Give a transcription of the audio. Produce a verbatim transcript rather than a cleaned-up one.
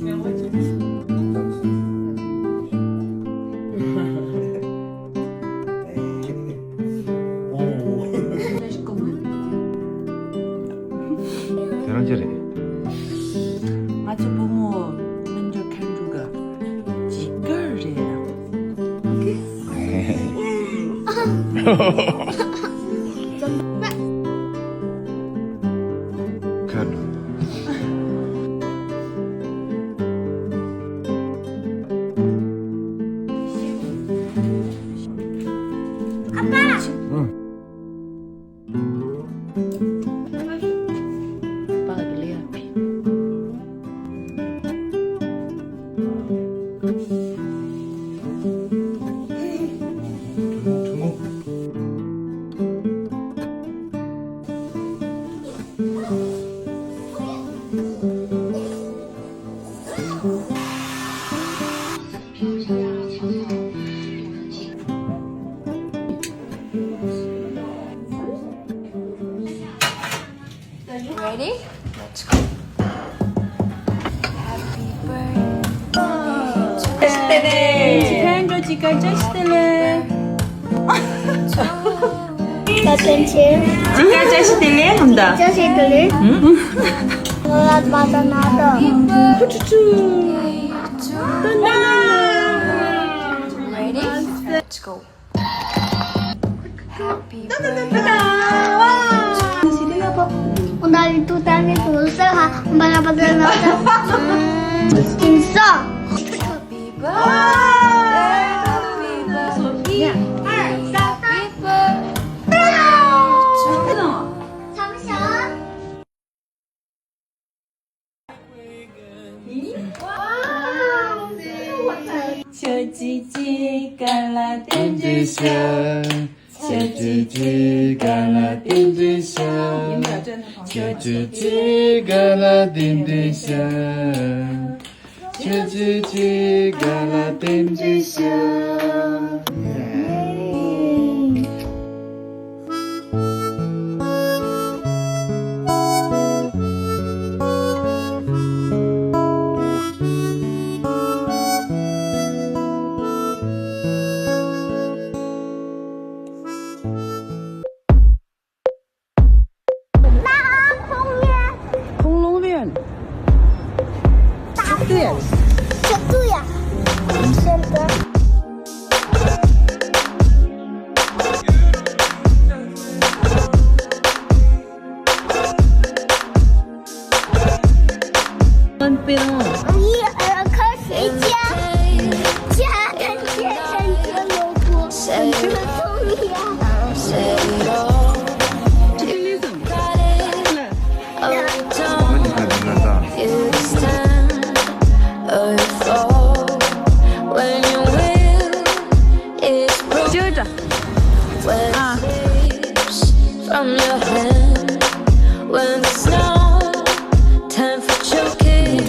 དེ་རང་ཅི་རེད། ང་ཚོ་བུ་མོ་མི་འགྲོ་མཁན་འགྲོ་གི་ཅི་གར་རེད། ཨོ་ཁེ། ཁར། ཨ་ཕ། ཨང་། Ready? Let's go. Happy birthday. བཀྲ་ཤིས་བདེ་ལེགས། ཅི་ཁན་འགྲོ་ཅི་ཀ་བཀྲ་ཤིས་བདེ་ལེགས། བཀྲ་ཤིས་བདེ་ལེགས་ལྷམ་ད། བཀྲ་ཤིས་བདེ་ལེགས། ཧུ་ཊུ་ཊུ། Ready? Let's go. Happy birthday. Una di tutte le tue sarà un bella padrona. Skin so. Happy birthday. Happy birthday. ཆོས་ཀྱི་ཆོས་ག་ལ་རྟེན་འབྲེལ་ཞུ། ཆོས་ཀྱི་ཆོས་ག་ལ་རྟེན་འབྲེལ་ཞུ། ཆོས་ཀྱི་ཆོས་ག་ལ་རྟེན་འབྲེལ་ཞུ། ཆོས་ཀྱི་ཆོས་ག་ལ་རྟེན་འབྲེལ་ཞུ། ཁོང་ལུང་ལེན། ཆབ་ཏུ་ཡ། ཆབ་ཏུ་ཡ། ཆབ་ཏུ། From your hand when the snow time for choking.